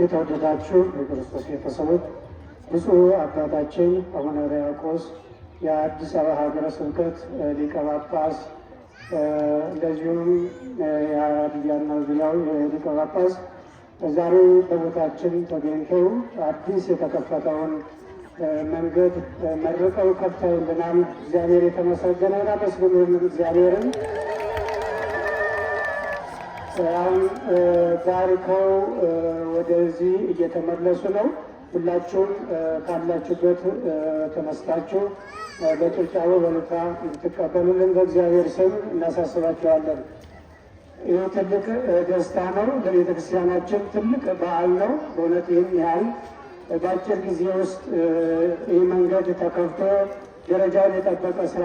የተወደዳችሁ የክርስቶስ ቤተሰቦች፣ ብፁዕ አባታችን አቡነ ሕርያቆስ የአዲስ አበባ ሀገረ ስብከት ሊቀ ጳጳስ፣ እንደዚሁም የሀዲያና ዙሪያው ሊቀ ጳጳስ ዛሬ በቦታችን ተገኝተው አዲስ የተከፈተውን መንገድ መርቀው ከፍተውልናል። እግዚአብሔር የተመሰገነ ይሁን። አመስግኑልን እግዚአብሔርን። አሁን ባርከው ወደዚህ እየተመለሱ ነው። ሁላችሁም ካላችሁበት ተነስታችሁ በጭብጨባ በእልልታ እንድትቀበሉልን በእግዚአብሔር ስም እናሳስባችኋለን። ይህ ትልቅ ደስታ ነው። ለቤተ ክርስቲያናችን ትልቅ በዓል ነው። በእውነት ይህን ያህል በአጭር ጊዜ ውስጥ ይህ መንገድ ተከፍቶ ደረጃውን የጠበቀ ስራ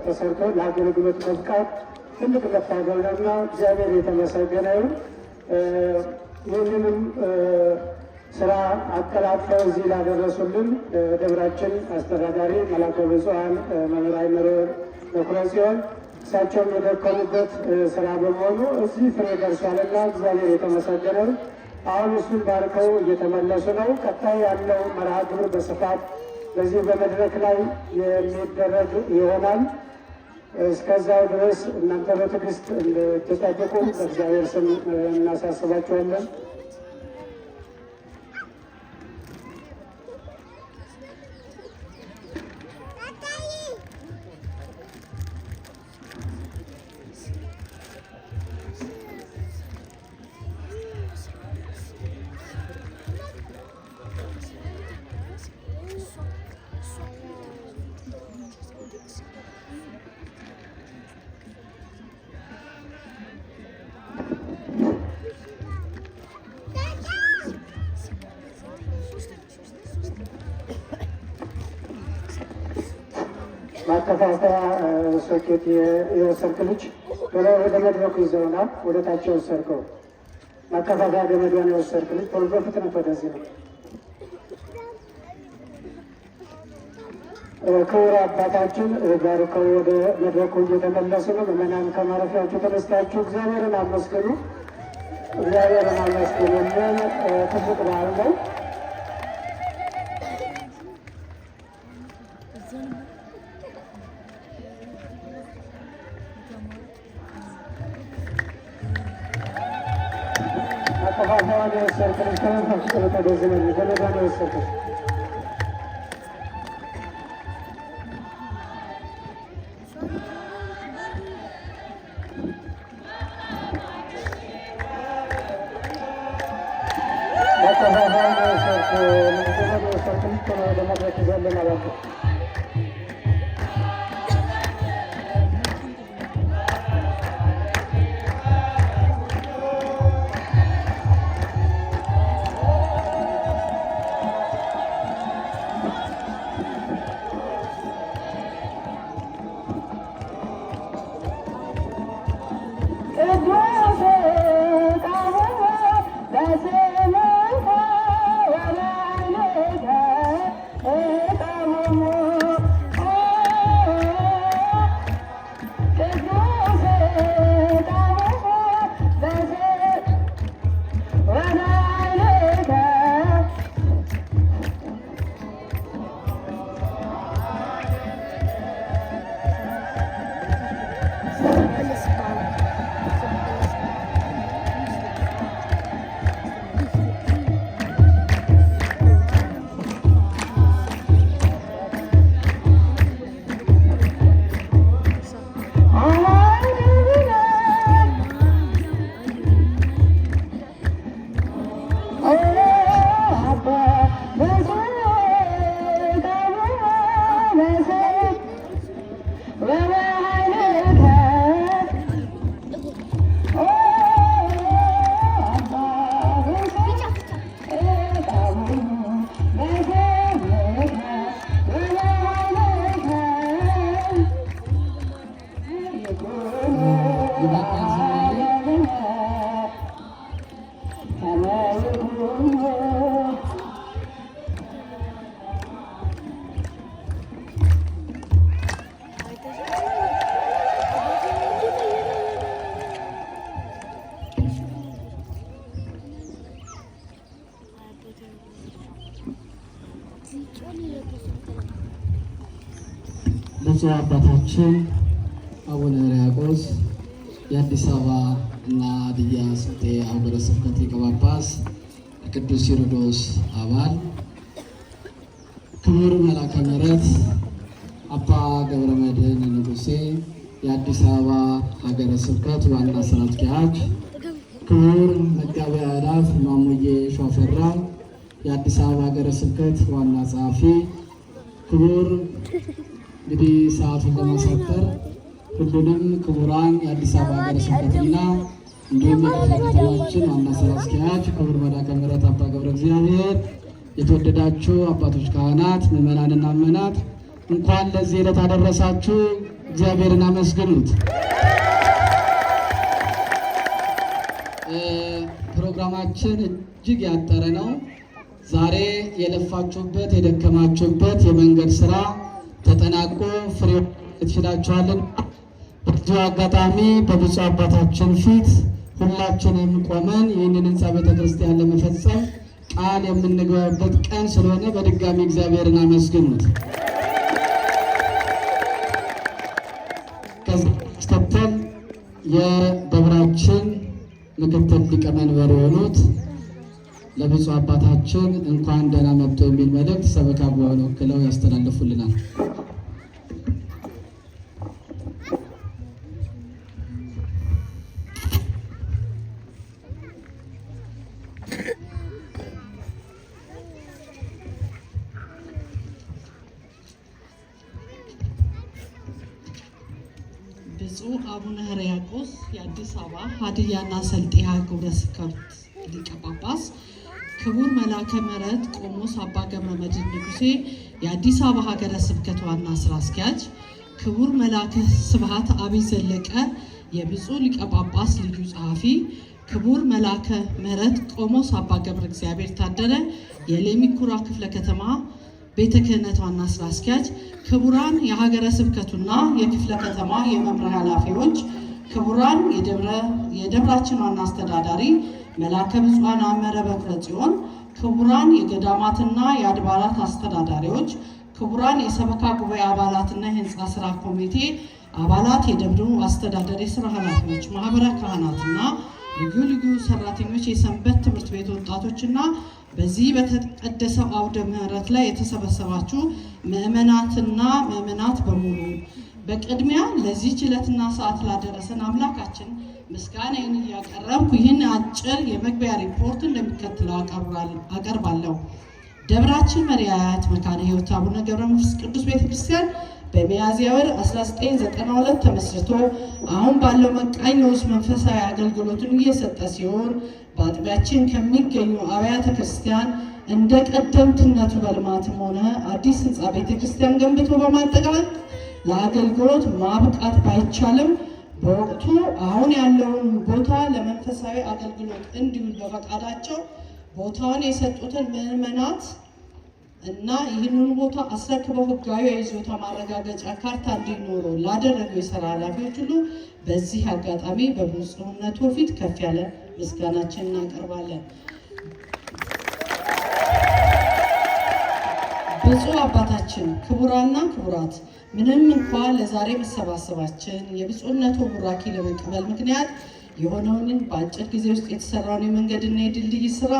ተሰርቶ ለአገልግሎት መብቃት ትልቅ መታደል ነውና እግዚአብሔር የተመሰገነ ይሁን። ይህንንም ስራ አቀላጥፈው እዚህ ላደረሱልን ደብራችን አስተዳዳሪ መላከ ብፁዓን መምህር አእምሮ በኩረ ጽዮን፣ እሳቸውም የደከሙበት ስራ በመሆኑ እዚህ ፍሬ ደርሷልና እግዚአብሔር የተመሰገነ ይሁን። አሁን እሱን ባርከው እየተመለሱ ነው። ቀጣይ ያለው መርሃ ግብር በስፋት በዚህ በመድረክ ላይ የሚደረግ ይሆናል። እስከዛው ድረስ እናንተ በትዕግስት እንድትጠብቁ በእግዚአብሔር ስም እናሳስባችኋለን። ማከፋፈያ ሶኬት የወሰድክ ልጅ ቶሎ ወደ መድረኩ ይዘውና ወደ ታች የወሰድከው ማከፋፈያ ገመዷን የወሰድክ ልጅ ቶሎ በፍጥነት ወደዚህ ነው። ክቡር አባታችን ባርከው ወደ መድረኩ እየተመለሱ ነው። ምዕመናን ከማረፊያችሁ ተነስታችሁ እግዚአብሔርን አመስግኑ። እግዚአብሔርን አመስግኑልን። ትልቅ በዓል ነው። ማከፋፈያን የወሰድክ ልጅ በፍጥነት ወደዚህ ነው። ገመዷን የወሰድክ ማከፋፈያን የወሰድክ ልጅ፣ ገመድ የወሰድክ ልጅ ቶሎ ወደ መድረክ ይዘልን እባክህ። ቅዱስ በስምከ ወበኃይልከ እቀውሙ። ይበቃል ዝማሬ። ብፁዕ አባታችን አቡነ ሕርያቆስ የአዲስ አበባ እና ሀዲያ ስልጤ አህጉረ ስብከት ሊቀ ጳጳስ፣ የቅዱስ ሲኖዶስ አባል፣ ክቡር መልአከ ምሕረት አባ ገብረ መድኅን ንጉሴ የአዲስ አበባ ሀገረ ስብከት ዋና ስራ አስኪያጅ፣ ክቡር መጋቤ አእላፍ ማሙዬ ሸዋፈራ የአዲስ አበባ ሀገረ ስብከት ዋና ጸሐፊ፣ ክቡር እንግዲህ ሰዓቱን ለማሳጠር ሁሉንም ክቡራን የአዲስ አበባ ሀገረ ስብከትና እንዲሁም የክፍለ ከተማችን ዋና ስራ አስኪያጅ ክቡር መልአከ ምሕረት አባ ገብረ እግዚአብሔር፣ የተወደዳችሁ አባቶች ካህናት፣ ምዕመናንና ምዕመናት እንኳን ለዚህ ዕለት አደረሳችሁ። እግዚአብሔርን አመስግኑት። ፕሮግራማችን እጅግ ያጠረ ነው። ዛሬ የለፋችሁበት የደከማችሁበት የመንገድ ስራ ተጠናቆ ፍሬ ትችላችኋለን። በዚሁ አጋጣሚ በብፁዕ አባታችን ፊት ሁላችንም ቆመን ይህንን ህንፃ ቤተክርስቲያን ለመፈጸም ቃል የምንገባበት ቀን ስለሆነ በድጋሚ እግዚአብሔርን አመስግኑት። ከዚህ በማስከተል የደብራችን ምክትል ሊቀመንበር የሆኑት ለብፁዕ አባታችን እንኳን ደህና መጡ የሚል መልእክት ሰበካ ጉባኤውን ወክለው ያስተላልፉልናል። ብፁዕ አቡነ ሕርያቆስ የአዲስ አበባ ሀዲያና ስልጤ ሀገረ ስብከት ሊቀ ጳጳስ፣ ክቡር መልአከ ምሕረት ቆሞስ አባ ገብረ መድኅን ንጉሴ የአዲስ አበባ ሀገረ ስብከት ዋና ስራ አስኪያጅ፣ ክቡር መልአከ ስብሐት አብይ ዘለቀ የብፁዕ ሊቀ ጳጳስ ልዩ ጸሐፊ፣ ክቡር መልአከ ምሕረት ቆሞስ አባ ገብረ እግዚአብሔር ታደለ የለሚ ኩራ ክፍለ ከተማ ቤተ ክህነት ዋና ስራ አስኪያጅ፣ ክቡራን የሀገረ ስብከቱና የክፍለ ከተማ የመምሪያ ኃላፊዎች፣ ክቡራን የደብራችን ዋና አስተዳዳሪ መላከ ብፁዓን አመረ በኩረ ጽዮን፣ ክቡራን የገዳማትና የአድባራት አስተዳዳሪዎች፣ ክቡራን የሰበካ ጉባኤ አባላትና የህንፃ ስራ ኮሚቴ አባላት፣ የደብሩ አስተዳደር የስራ ኃላፊዎች፣ ማህበረ ካህናትና ልዩ ልዩ ሰራተኞች፣ የሰንበት ትምህርት ቤት ወጣቶችና በዚህ በተቀደሰው አውደ ምሕረት ላይ የተሰበሰባችሁ ምዕመናትና ምዕመናት በሙሉ በቅድሚያ ለዚህ ዕለትና ሰዓት ላደረሰን አምላካችን ምስጋናዬን እያቀረብኩ ይህን አጭር የመግቢያ ሪፖርት እንደሚከተለው አቀርባለሁ። ደብራችን መሪ አያት መካነ ሕይወት አቡነ ገብረ መንፈስ ቅዱስ ቤተክርስቲያን በሚያዝያ ወር 1992 ተመስርቶ አሁን ባለው መቃኞ ውስጥ መንፈሳዊ አገልግሎቱን እየሰጠ ሲሆን በአጥቢያችን ከሚገኙ አብያተ ክርስቲያን እንደ ቀደምትነቱ በልማትም ሆነ አዲስ ሕንፃ ቤተክርስቲያን ገንብቶ በማጠቃለል ለአገልግሎት ማብቃት ባይቻልም በወቅቱ አሁን ያለውን ቦታ ለመንፈሳዊ አገልግሎት እንዲውል በፈቃዳቸው ቦታውን የሰጡትን ምዕመናት እና ይህንን ቦታ አስረክበው ሕጋዊ የይዞታ ማረጋገጫ ካርታ እንዲኖረው ላደረጉ የስራ ኃላፊዎች ሁሉ በዚህ አጋጣሚ በብፁዕነቱ ፊት ከፍ ያለ ምስጋናችን እናቀርባለን። ብፁዕ አባታችን፣ ክቡራና ክቡራት፣ ምንም እንኳ ለዛሬ መሰባሰባችን የብፁዕነቱ ቡራኬ ለመቀበል ምክንያት የሆነውን በአጭር ጊዜ ውስጥ የተሰራውን የመንገድና የድልድይ ስራ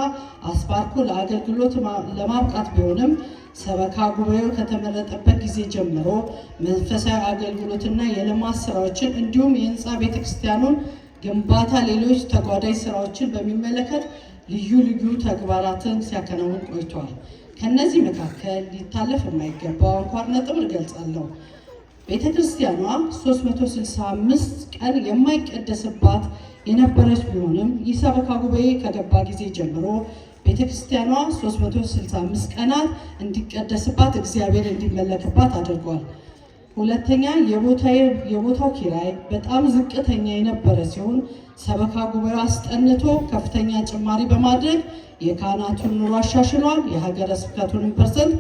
አስባርኮ ለአገልግሎት ለማብቃት ቢሆንም ሰበካ ጉባኤው ከተመረጠበት ጊዜ ጀምሮ መንፈሳዊ አገልግሎትና የልማት ስራዎችን እንዲሁም የህንፃ ቤተክርስቲያኑን ግንባታ፣ ሌሎች ተጓዳኝ ስራዎችን በሚመለከት ልዩ ልዩ ተግባራትን ሲያከናውን ቆይቷል። ከነዚህ መካከል ሊታለፍ የማይገባው አንኳር ነጥብ እገልጻለሁ። ቤተ ክርስቲያኗ 365 ቀን የማይቀደስባት የነበረች ቢሆንም ይህ ሰበካ ጉባኤ ከገባ ጊዜ ጀምሮ ቤተ ክርስቲያኗ 365 ቀናት እንዲቀደስባት እግዚአብሔር እንዲመለክባት አድርጓል። ሁለተኛ፣ የቦታው ኪራይ በጣም ዝቅተኛ የነበረ ሲሆን ሰበካ ጉባኤው አስጠንቶ ከፍተኛ ጭማሪ በማድረግ የካህናቱን ኑሮ አሻሽሏል። የሀገረ ስብከቱን percent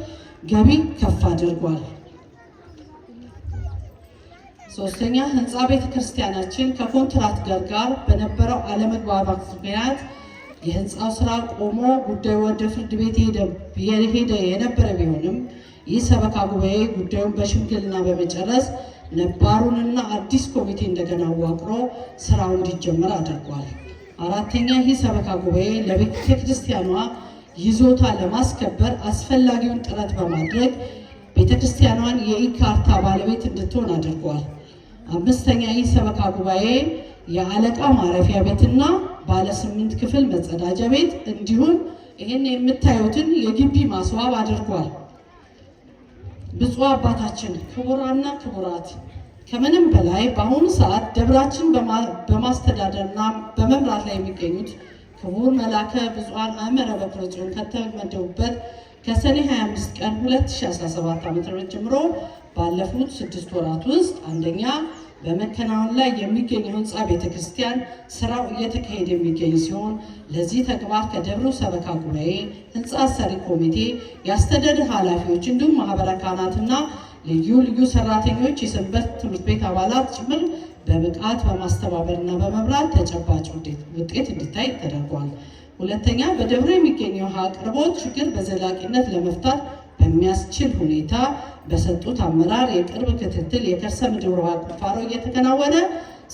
ገቢ ከፍ አድርጓል። ሶስተኛ፣ ህንፃ ቤተ ክርስቲያናችን ከኮንትራክተር ጋር በነበረው አለመግባባት ምክንያት የህንፃው ስራ ቆሞ ጉዳዩ ወደ ፍርድ ቤት የሄደ የነበረ ቢሆንም ይህ ሰበካ ጉባኤ ጉዳዩን በሽምግልና በመጨረስ ነባሩንና አዲስ ኮሚቴ እንደገና አዋቅሮ ስራው እንዲጀመር አድርጓል። አራተኛ፣ ይህ ሰበካ ጉባኤ ለቤተ ክርስቲያኗ ይዞታ ለማስከበር አስፈላጊውን ጥረት በማድረግ ቤተ ክርስቲያኗን የኢካርታ ባለቤት እንድትሆን አድርጓል። አምስተኛ፣ ይህ ሰበካ ጉባኤ የአለቃ ማረፊያ ቤትና ባለ 8 ክፍል መጸዳጃ ቤት እንዲሁም ይህን የምታዩትን የግቢ ማስዋብ አድርጓል። ብፁዕ አባታችን፣ ክቡራና ክቡራት፣ ከምንም በላይ በአሁኑ ሰዓት ደብራችን በማስተዳደርና በመምራት ላይ የሚገኙት ክቡር መላከ ብፁዓን አእመረ በኩረ ጽዮን ከተመደቡበት ከሰኔ 25 ቀን 2017 ዓ.ም ጀምሮ ባለፉት 6 ወራት ውስጥ አንደኛ፣ በመከናወን ላይ የሚገኘው ህንፃ ቤተክርስቲያን ስራው እየተካሄደ የሚገኝ ሲሆን ለዚህ ተግባር ከደብሩ ሰበካ ጉባኤ፣ ህንፃ ሰሪ ኮሚቴ፣ የአስተዳደር ኃላፊዎች እንዲሁም ማህበረ ካህናትና ልዩ ልዩ ሰራተኞች፣ የሰንበት ትምህርት ቤት አባላት ጭምር በብቃት በማስተባበርና በመምራት ተጨባጭ ውጤት እንዲታይ ተደርጓል። ሁለተኛ፣ በደብሩ የሚገኘው ውሃ አቅርቦት ችግር በዘላቂነት ለመፍታት በሚያስችል ሁኔታ በሰጡት አመራር የቅርብ ክትትል የከርሰ ምድር ውሃ ቁፋሮ እየተከናወነ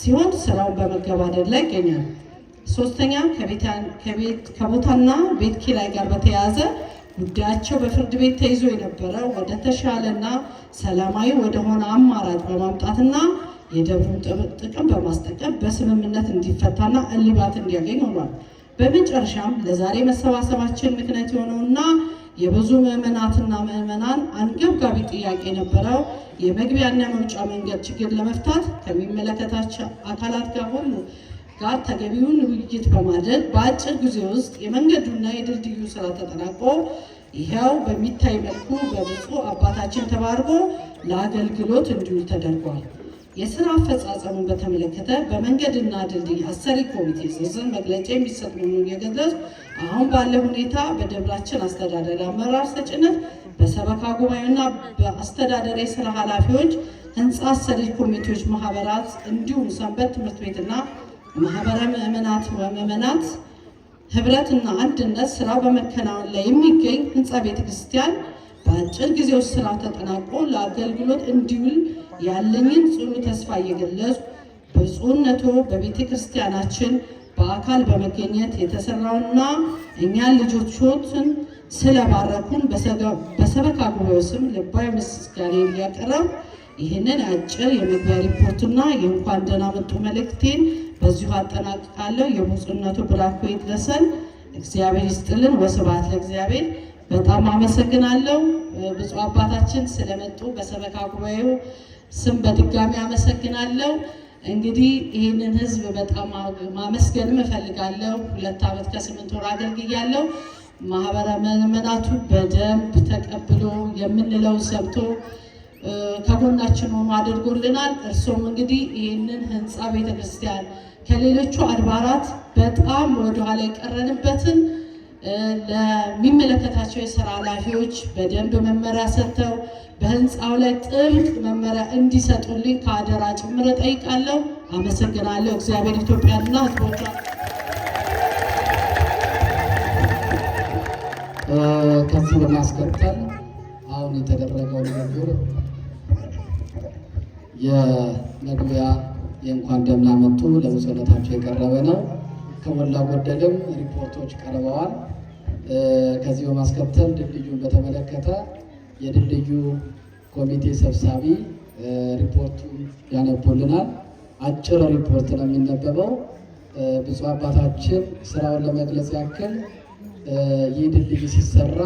ሲሆን ስራውን በመገባደድ ላይ ይገኛል። ሶስተኛ፣ ከቦታና ቤት ኪራይ ጋር በተያያዘ ጉዳያቸው በፍርድ ቤት ተይዞ የነበረ ወደ ተሻለና ሰላማዊ ወደሆነ አማራጭ በማምጣትና የደብሩን ጥቅም በማስጠቀም በስምምነት እንዲፈታና እልባት እንዲያገኝ ሆኗል። በመጨረሻም ለዛሬ መሰባሰባችን ምክንያት የሆነውና የብዙ ምዕመናትና ምዕመናን አንገብጋቢ ጥያቄ የነበረው የመግቢያና መውጫ መንገድ ችግር ለመፍታት ከሚመለከታቸው አካላት ጋር ሁሉ ጋር ተገቢውን ውይይት በማድረግ በአጭር ጊዜ ውስጥ የመንገዱና የድልድዩ ስራ ተጠናቆ ይኸው በሚታይ መልኩ በብፁዕ አባታችን ተባርኮ ለአገልግሎት እንዲውል ተደርጓል። የስራ አፈጻጸሙን በተመለከተ በመንገድና ድልድይ አሰሪ ኮሚቴ ዝርዝር መግለጫ የሚሰጥ መሆኑን የገለጹ አሁን ባለ ሁኔታ በደብራችን አስተዳደር አመራር ሰጭነት በሰበካ ጉባኤና በአስተዳደር የስራ ኃላፊዎች፣ ህንፃ አሰሪ ኮሚቴዎች፣ ማህበራት እንዲሁም ሰንበት ትምህርት ቤትና ማህበረ ምዕመናት ወምዕመናት ህብረትና አንድነት ስራው በመከናወን ላይ የሚገኝ ህንፃ ቤተክርስቲያን በአጭር ጊዜ ውስጥ ስራው ተጠናቆ ለአገልግሎት እንዲውል ያለኝን ጽኑ ተስፋ እየገለጹ ብፁዕነቶ በቤተ ክርስቲያናችን በአካል በመገኘት የተሰራውና እኛን ልጆችዎትን ስለባረኩን በሰበካ ጉባኤው ስም ልባዊ ምስጋናዬን እያቀረብኩ ይህንን አጭር የመግቢያ ሪፖርትና የእንኳን ደህና መጡ መልእክቴን በዚሁ አጠናቅቃለሁ። የብፁዕነቱ ቡራኬ ይድረሰን። እግዚአብሔር ይስጥልን። ወስብሐት ለእግዚአብሔር። በጣም አመሰግናለሁ ብፁዕ አባታችን ስለመጡ በሰበካ ጉባኤው ስም በድጋሚ አመሰግናለሁ። እንግዲህ ይህንን ህዝብ በጣም ማመስገንም እፈልጋለሁ። 2 ዓመት ከ8 ወር አገልግያለሁ። ማህበረ ምዕመናቱ በደንብ ተቀብሎ የምንለውን ሰምቶ ከጎናችን ሆኖ አድርጎልናል። እርሶም እንግዲህ ይህንን ህንፃ ቤተክርስቲያን ከሌሎቹ አድባራት በጣም ወደኋላ የቀረንበትን ለሚመለከታቸው የስራ ኃላፊዎች በደንብ መመሪያ ሰጥተው በህንፃው ላይ ጥብቅ መመሪያ እንዲሰጡልኝ ከአደራ ጭምር እጠይቃለሁ። አመሰግናለሁ። እግዚአብሔር ኢትዮጵያንና ህዝቦቿን። ከዚህ በማስከተል አሁን የተደረገው ንግግር የመግቢያ የእንኳን ደህና መጡ ለብፁዕነታቸው የቀረበ ነው። ከሞላ ጎደልም ሪፖርቶች ቀርበዋል። ከዚህ በማስከተል ድልድዩን በተመለከተ የድልድዩ ኮሚቴ ሰብሳቢ ሪፖርቱን ያነቡልናል። አጭር ሪፖርት ነው የሚነበበው። ብፁዕ አባታችን ስራውን ለመግለጽ ያክል ይህ ድልድይ ሲሰራ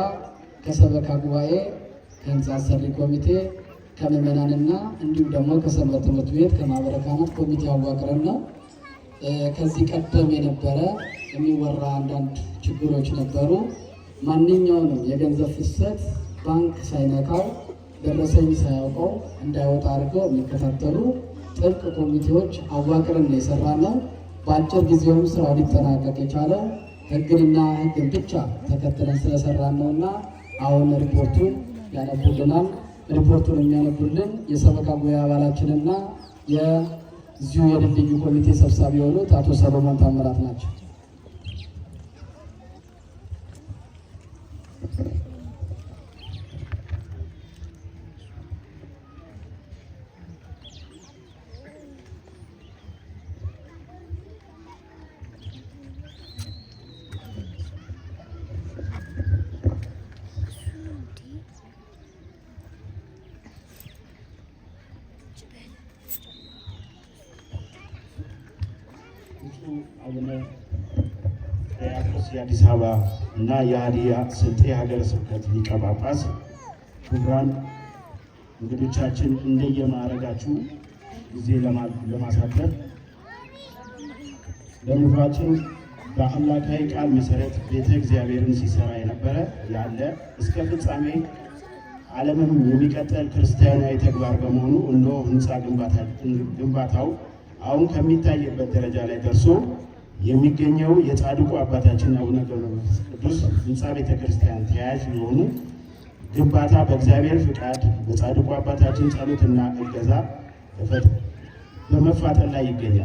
ከሰበካ ጉባኤ፣ ከህንፃ አሰሪ ኮሚቴ፣ ከምዕመናንና እንዲሁም ደግሞ ከሰንበት ትምህርት ቤት ከማህበረ ካህናት ኮሚቴ አዋቅረን ነው። ከዚህ ቀደም የነበረ የሚወራ አንዳንድ ችግሮች ነበሩ። ማንኛውንም የገንዘብ ፍሰት ባንክ ሳይነካው ደረሰኝ ሳያውቀው እንዳይወጣ አድርገው የሚከታተሉ ጥብቅ ኮሚቴዎች አዋቅረን ነው የሰራነው። በአጭር ጊዜውም ስራው ሊጠናቀቅ የቻለው ሕግንና ሕግን ብቻ ተከትለን ስለሰራን ነውና አሁን ሪፖርቱን ያነቡልናል። ሪፖርቱን የሚያነቡልን የሰበካ ጉባኤ አባላችንና የዚሁ የድልድዩ ኮሚቴ ሰብሳቢ የሆኑት አቶ ሰሎሞን ታምራት ናቸው። ብፁዕ አቡነ ሕርያቆስ የአዲስ አበባ እና የሀዲያ ስልጤ ሀገረ ስብከት ሊቀ ጳጳስ፣ ክቡራን እንግዶቻችን እንደየማዕረጋችሁ ጊዜ ለማሳደር ለምሁራችን በአምላካዊ ቃል መሰረት ቤተ እግዚአብሔርን ሲሰራ የነበረ ያለ እስከ ፍጻሜ ዓለምም የሚቀጥል ክርስቲያናዊ ተግባር በመሆኑ እነሆ ህንፃ ግንባታው አሁን ከሚታይበት ደረጃ ላይ ደርሶ የሚገኘው የጻድቁ አባታችን አቡነ ገብረ መንፈስ ቅዱስ ህንፃ ቤተ ክርስቲያን ተያያዥ የሆኑ ግንባታ በእግዚአብሔር ፍቃድ በጻድቁ አባታችን ጸሎትና እገዛ በመፋጠን ላይ ይገኛል።